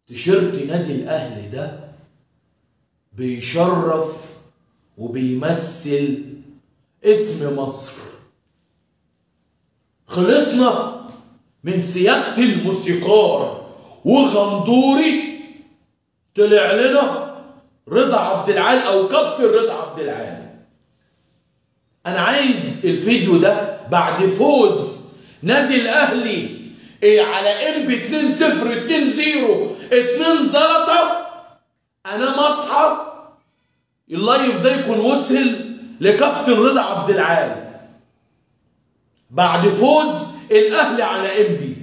تيشيرت نادي الاهلي ده بيشرف وبيمثل اسم مصر. خلصنا من سيادة الموسيقار وغندوري، طلع لنا رضا عبد العال او كابتن رضا عبد العال. انا عايز الفيديو ده بعد فوز نادي الاهلي على انبي 2-0 2-0 2 زلطه، انا مصحى ال live ده يكون وصل لكابتن رضا عبد العال بعد فوز الاهلي على انبي.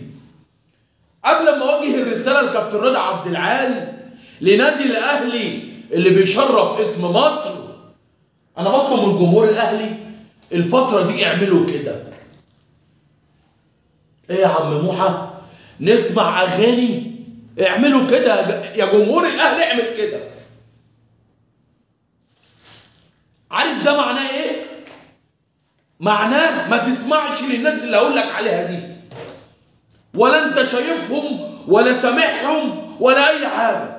قبل ما اوجه الرسالة لكابتن رضا عبد العال لنادي الاهلي اللي بيشرف اسم مصر، انا بطلب من جمهور الاهلي الفترة دي اعملوا كده. ايه يا عم موحى؟ نسمع اغاني؟ اعملوا كده يا جمهور الاهلي، اعمل كده. عارف ده معناه ايه؟ معناه ما تسمعش للناس اللي هقول لك عليها دي، ولا انت شايفهم ولا سامعهم ولا اي حاجة.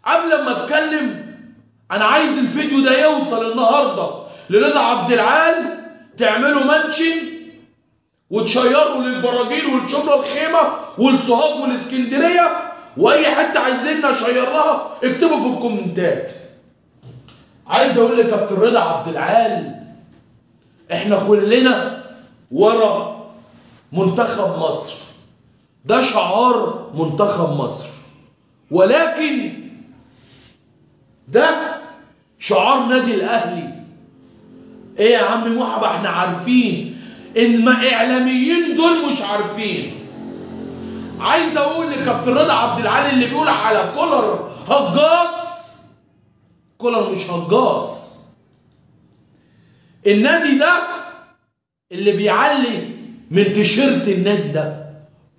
قبل ما اتكلم انا عايز الفيديو ده يوصل النهارده لرضا عبد العال، تعملوا mention وتشيروا للبراجيل والشبرا الخيمة والسوهاج والاسكندريه واي حتة عايزيننا نشير لها، اكتبوا في الكومنتات. عايز اقول لكابتن رضا عبد العال احنا كلنا ورا منتخب مصر، ده شعار منتخب مصر، ولكن ده شعار نادي الاهلي. ايه يا عم موحى؟ احنا عارفين ان الاعلاميين دول مش عارفين. عايز اقول لكابتن رضا عبد العال اللي بيقول على كولر هجاص، كولر مش هجاص. النادي ده اللي بيعلي من تيشيرت النادي ده،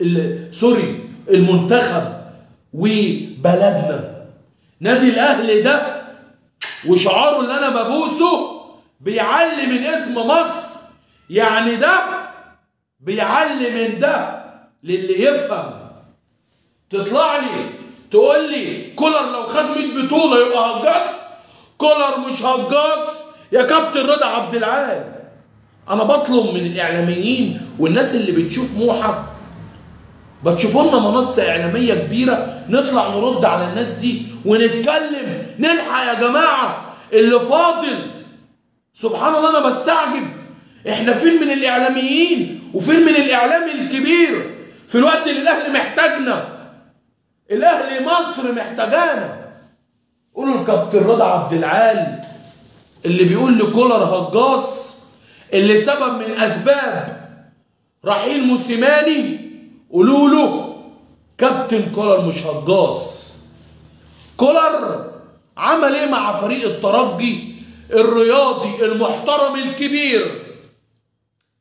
اللي sorry المنتخب وبلدنا، نادي الاهلي ده وشعاره اللي انا ببوسه بيعلي من اسم مصر. يعني ده بيعلي من ده للي يفهم. تطلع لي تقول لي كولر لو خد 100 بطولة يبقى هجاص؟ كولر مش هجاص يا كابتن رضا عبد العال. انا بطلب من الاعلاميين والناس اللي بتشوف موحى، بتشوفوا لنا منصة اعلامية كبيرة نطلع نرد على الناس دي ونتكلم، نلحق يا جماعة اللي فاضل. سبحان الله انا بستعجب، احنا فين من الاعلاميين وفين من الاعلام الكبير في الوقت اللي الاهلي محتاجنا، الاهلي مصر محتاجانا. قولوا لكابتن رضا عبد العال اللي بيقول لكولر هجاص، اللي سبب من اسباب رحيل موسيماني، قولوا له كابتن كولر مش هجاص. كولر عمل ايه مع فريق الترجي الرياضي المحترم الكبير؟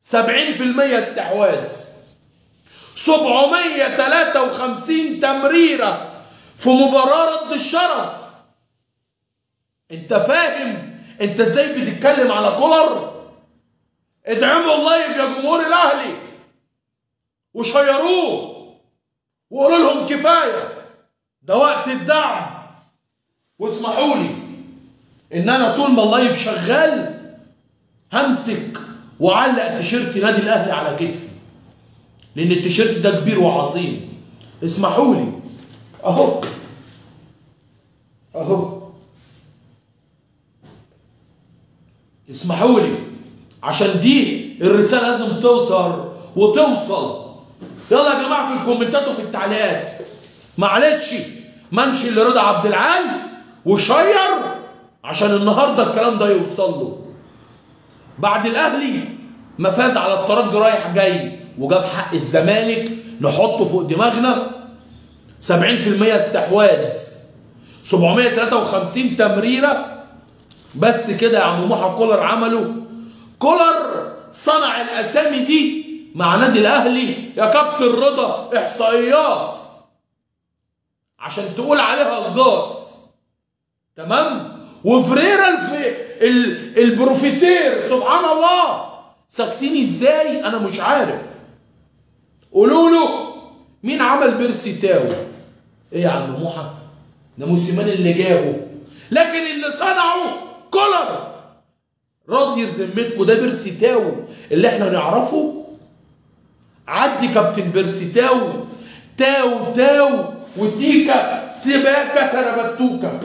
70% استحواذ، 753 تمريرة في مباراة رد الشرف. انت فاهم انت ازاي بتتكلم على كولر؟ ادعموا ال live يا جمهور الاهلي وشيروه وقولوا لهم كفاية، ده وقت الدعم. واسمحوا لي ان انا طول ما ال live شغال همسك وعلق تيشيرت نادي الاهلي على كتفي، لان التيشيرت ده كبير وعظيم. اسمحوا لي اهو اهو، اسمحوا لي عشان دي الرسالة لازم توصل وتوصل. يلا يا جماعة في الكومنتات وفي التعليقات، معلش mention لرضا عبد العال و share عشان النهارده الكلام ده يوصل له. بعد الاهلي ما فاز على الترجي رايح جاي وجاب حق الزمالك نحطه فوق دماغنا، 70% استحواذ، 753 تمريره بس كده يا عم موحى. كولر عمله، كولر صنع الاسامي دي مع نادي الاهلي يا كابتن رضا. احصائيات عشان تقول عليها هجاص، تمام؟ وفريرا البروفيسير سبحان الله ساكتين ازاي انا مش عارف. قولوا له مين عمل بيرسي تاو؟ ايه يا عم موحى؟ ده موسيماني اللي جابه، لكن اللي صنعه كولر. راضي ذمتكم ده بيرسي تاو اللي احنا نعرفه؟ عدي كابتن بيرسي تاو، تاو تاو وتيكا تباكا تربتوكا.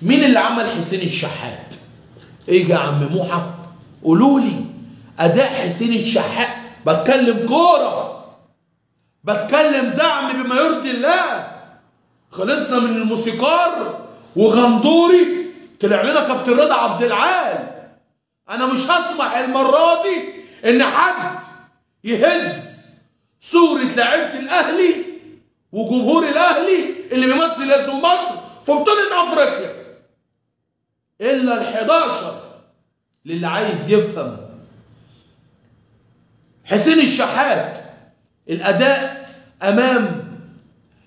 مين اللي عمل حسين الشحات؟ ايه يا عم موحى؟ قولوا لي اداء حسين الشحات. بتكلم كورة، بتكلم دعم بما يرضي الله. خلصنا من الموسيقار وغندوري، طلع لنا كابتن رضا عبد العال. انا مش هسمح المرة دي ان حد يهز صوره لعيبة الاهلي وجمهور الاهلي اللي بيمثل اسم مصر في بطوله افريقيا، الا ال11 للي عايز يفهم. حسين الشحات الاداء امام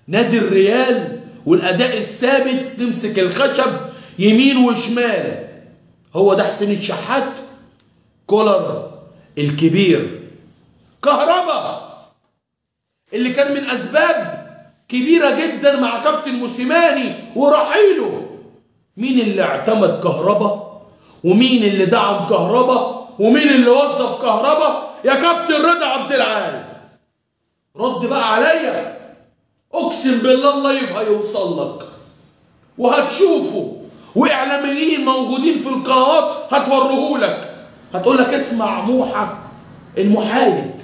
نادي الريال والاداء الثابت، تمسك الخشب يمين وشمال، هو ده حسين الشحات. كولر الكبير. كهربا اللي كان من اسباب كبيرة جدا مع كابتن موسيماني ورحيله. مين اللي اعتمد كهربا؟ ومين اللي دعم كهربا؟ ومين اللي وظف كهربا؟ يا كابتن رضا عبد العال رد بقى عليا، اقسم بالله ال live هيوصل لك وهتشوفه، واعلاميين موجودين في القنوات هتوريهولك، هتقول لك اسمع موحى المحايد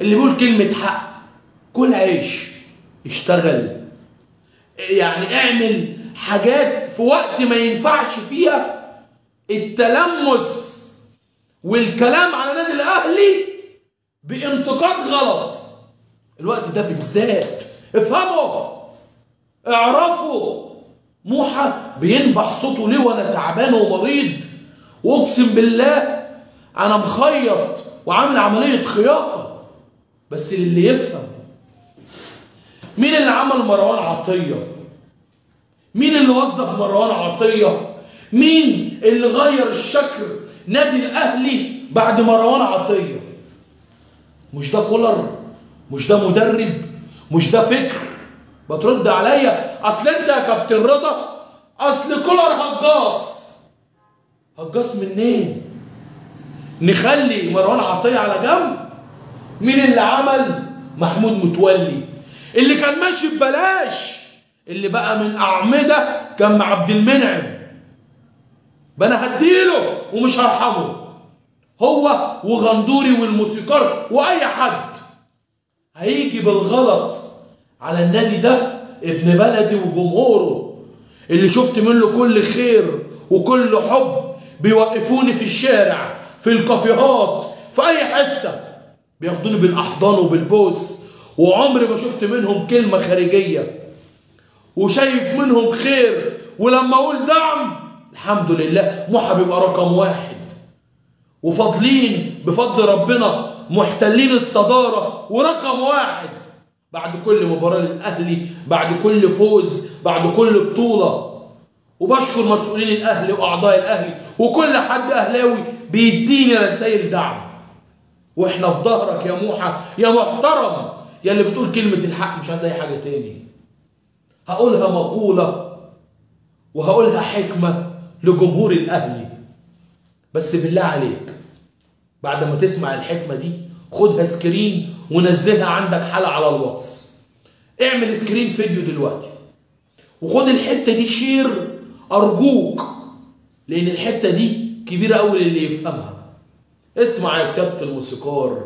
اللي بيقول كلمة حق، كل عيش، اشتغل، يعني اعمل حاجات في وقت ما ينفعش فيها التلمس والكلام على نادي الاهلي بانتقاد غلط. الوقت ده بالذات افهموا، اعرفوا موحى بينبح صوته ليه وانا تعبان ومريض، واقسم بالله انا مخيط وعامل عملية خياطة، بس للي يفهم. مين اللي عمل مروان عطية؟ مين اللي وظف مروان عطية؟ مين اللي غير الشكل نادي الاهلي بعد مروان عطية؟ مش ده كولر؟ مش ده مدرب؟ مش ده فكر؟ بترد عليا اصل انت يا كابتن رضا اصل كولر هجاص. هجاص منين؟ نخلي مروان عطية على جنب. مين اللي عمل محمود متولي اللي كان ماشي ببلاش، اللي بقى من اعمدة كان مع عبد المنعم؟ انا هديله ومش هرحمه، هو وغندوري والموسيقار واي حد هيجي بالغلط على النادي ده، ابن بلدي وجمهوره اللي شفت منه كل خير وكل حب، بيوقفوني في الشارع، في الكافيهات، في اي حتة، بياخدوني بالاحضان وبالبوس، وعمري ما شفت منهم كلمة خارجية، وشايف منهم خير. ولما اقول دعم الحمد لله موحى بيبقى رقم واحد، وفاضلين بفضل ربنا محتلين الصدارة ورقم واحد بعد كل مباراة للاهلي، بعد كل فوز، بعد كل بطوله. وبشكر مسؤولين الاهلي واعضاء الاهلي وكل حد اهلاوي بيديني رسائل دعم، واحنا في ظهرك يا موحى يا محترم، يا اللي بتقول كلمة الحق. مش عايز اي حاجة تاني، هقولها مقولة وهقولها حكمه لجمهور الاهلي، بس بالله عليك بعد ما تسمع الحكمة دي خدها screen ونزلها عندك حلقة على الواتس. اعمل screen فيديو دلوقتي وخد الحتة دي share ارجوك، لان الحتة دي كبيرة قوي للي يفهمها. اسمع يا سيادة الموسيقار،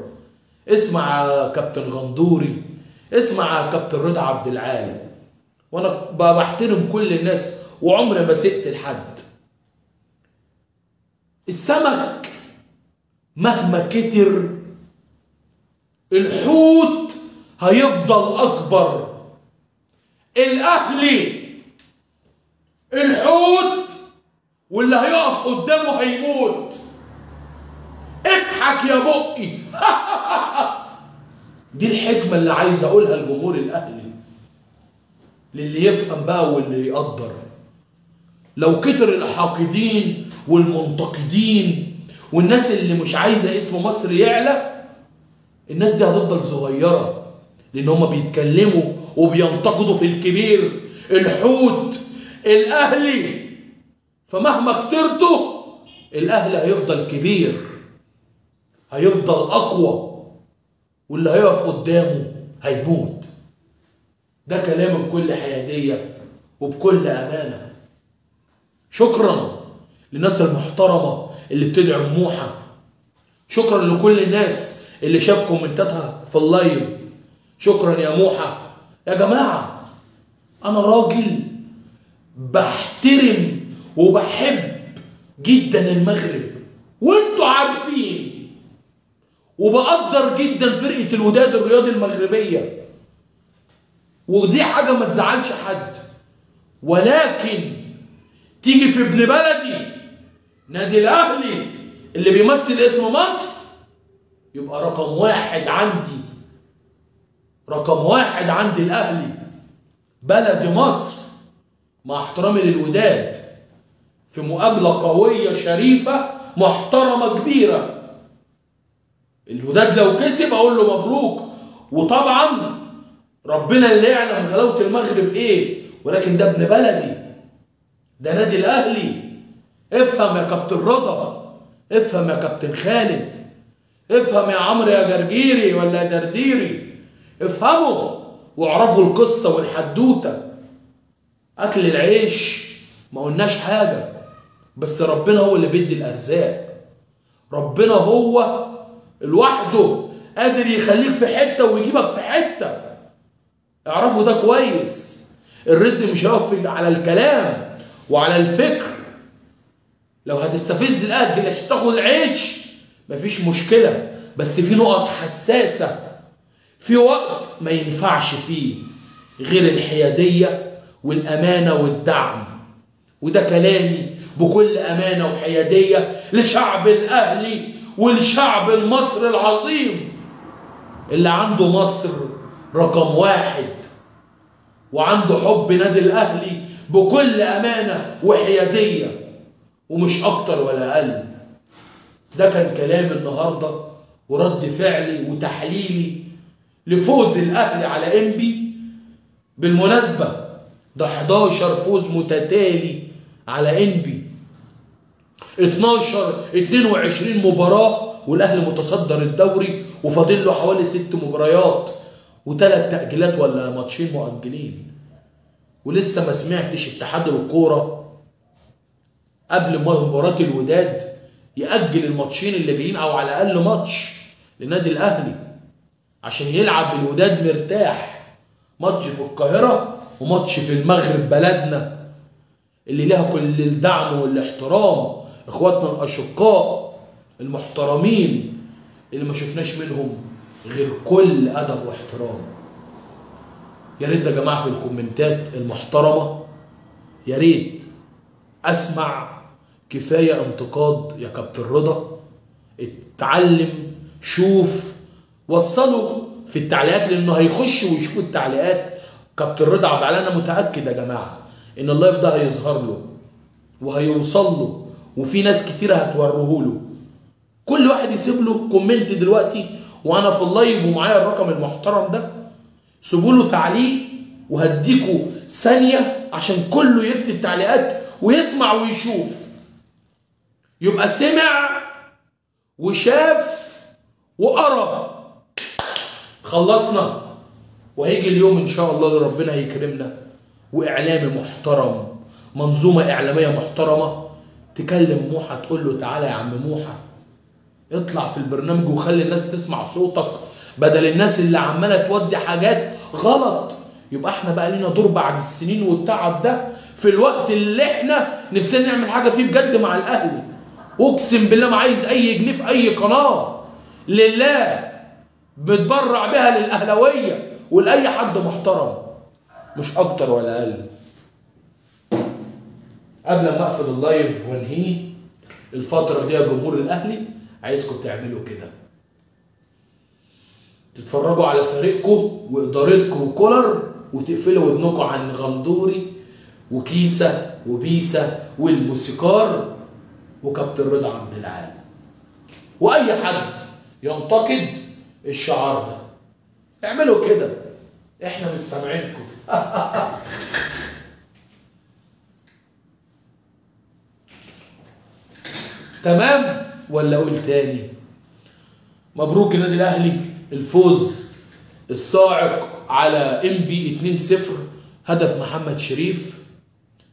اسمع يا كابتن غندوري، اسمع يا كابتن رضا عبد العال. وانا بحترم كل الناس وعمري ما سئت لحد. السمك مهما كتر الحوت هيفضل اكبر. الاهلي الحوت واللي هيقف قدامه هيموت. اضحك يا بقي. دي الحكمة اللي عايز اقولها لجمهور الاهلي، للي يفهم بقى واللي يقدر. لو كتر الحاقدين والمنتقدين والناس اللي مش عايزة اسم مصر يعلى، الناس دي هتفضل صغيرة. لان هما بيتكلموا وبينتقدوا في الكبير الحوت الاهلي. فمهما كترتوا الاهلي هيفضل كبير، هيفضل اقوى، واللي هيقف قدامه هيموت. ده كلامه بكل حيادية وبكل امانه. شكرا للناس المحترمة اللي بتدعم موحه، شكرا لكل الناس اللي شاف كومنتاتها في ال live، شكرا يا موحه. يا جماعة انا راجل بحترم وبحب جدا المغرب وانتوا عارفين، وبقدر جدا فرقه الوداد الرياضي المغربية، ودي حاجة ما تزعلش حد، ولكن تيجي في ابن بلدي نادي الاهلي اللي بيمثل اسم مصر يبقى رقم واحد عندي، رقم واحد عندي الاهلي، بلدي مصر. مع احترامي للوداد في مقابله قوية شريفه محترمه كبيرة، الوداد لو كسب اقول له مبروك، وطبعا ربنا اللي يعلم غلاوه المغرب ايه، ولكن ده ابن بلدي، ده نادي الاهلي. افهم يا كابتن رضا، افهم يا كابتن خالد، افهم يا عمرو يا جرجيري ولا يا درديري، افهموا واعرفوا القصة والحدوته. اكل العيش ما قلناش حاجة، بس ربنا هو اللي بيدي الارزاق، ربنا هو لوحده قادر يخليك في حتة ويجيبك في حتة. اعرفوا ده كويس. الرزق مش هيقف على الكلام وعلى الفكر. لو هتستفز الاهل عشان تاخد العيش مفيش مشكلة، بس في نقط حساسة، في وقت ما ينفعش فيه غير الحيادية والامانة والدعم. وده كلامي بكل امانه وحياديه لشعب الاهلي والشعب المصري العظيم اللي عنده مصر رقم واحد وعنده حب نادي الاهلي بكل امانه وحياديه، ومش اكتر ولا اقل. ده كان كلامي النهارده ورد فعلي وتحليلي لفوز الاهلي على انبي. بالمناسبة ده 11 فوز متتالي على انبي، 12 22 مباراة والاهلي متصدر الدوري، وفاضل له حوالي 6 مباريات و3 تأجيلات ولا ماتشين مؤجلين. ولسه ما سمعتش اتحاد الكورة قبل مباراة الوداد يأجل الماتشين اللي جايين، او على الاقل ماتش لنادي الاهلي عشان يلعب الوداد مرتاح، ماتش في القاهرة وماتش في المغرب بلدنا اللي لها كل الدعم والاحترام، اخواتنا الاشقاء المحترمين اللي ما شفناش منهم غير كل ادب واحترام. يا ريت يا جماعة في الكومنتات المحترمة، يا ريت اسمع كفاية انتقاد يا كابتن رضا، اتعلم، شوف، وصلوا في التعليقات، لانه هيخش ويشوف التعليقات. كابتن رضا عبد العال انا متاكد يا جماعة ان ال live ده هيظهر له وهيوصل له، وفي ناس كتيرة هتوريه له. كل واحد يسيب له comment دلوقتي وانا في ال live ومعايا الرقم المحترم ده، سيبوا له تعليق وهديكوا ثانية عشان كله يكتب تعليقات ويسمع ويشوف، يبقى سمع وشاف وقرا. خلصنا، وهيجي اليوم ان شاء الله اللي ربنا هيكرمنا واعلامي محترم، منظومة اعلامية محترمه تكلم موحه تقول له تعالى يا عم موحه اطلع في البرنامج وخلي الناس تسمع صوتك، بدل الناس اللي عماله تودي حاجات غلط. يبقى احنا بقى لنا دور بعد السنين والتعب ده في الوقت اللي احنا نفسنا نعمل حاجة فيه بجد مع الاهلي. اقسم بالله ما عايز اي جنيه في اي قناة، لله بتبرع بها للاهلاويه ولاي حد محترم، مش اكتر ولا اقل. قبل ما اقفل ال live وانهيه الفترة دي يا جمهور الاهلي، عايزكم تعملوا كده، تتفرجوا على فريقكم وادارتكم وكولر، وتقفلوا ودنكم عن غندوري وكيسه وبيسه والموسيقار وكابتن رضا عبد العال، واي حد ينتقد الشعار ده. اعملوا كده، احنا مش سامعينكم. تمام ولا اقول تاني؟ مبروك النادي الاهلي الفوز الصاعق على انبي 2-0، هدف محمد شريف،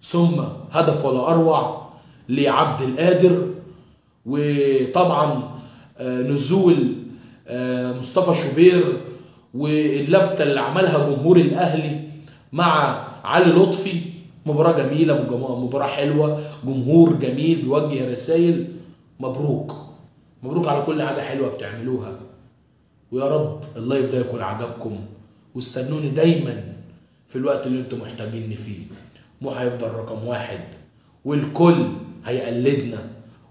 ثم هدف ولا اروع لعبد القادر، وطبعا نزول مصطفى شوبير واللفته اللي عملها جمهور الاهلي مع علي لطفي. مباراة جميلة، مباراة حلوة، جمهور جميل بيوجه رسائل. مبروك، مبروك على كل حاجة حلوة بتعملوها، ويا رب ال live ده يكون عجبكم، واستنوني دايما في الوقت اللي انتم محتاجيني فيه. مو هيفضل رقم واحد، والكل هيقلدنا،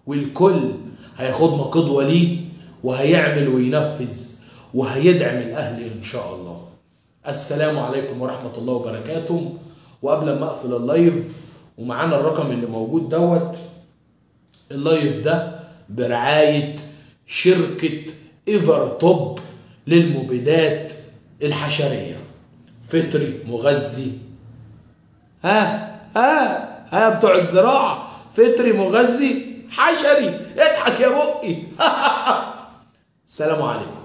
والكل هياخدنا قدوة ليه، وهيعمل وينفذ وهيدعم الاهلي ان شاء الله. السلام عليكم ورحمة الله وبركاته. وقبل ما اقفل ال live ومعانا الرقم اللي موجود دوت، ال live ده برعاية شركة ايفر توب للمبيدات الحشرية، فطري مغذي. ها ها ها بتوع الزراعة، فطري مغذي حشري. اضحك يا بقي. السلام عليكم.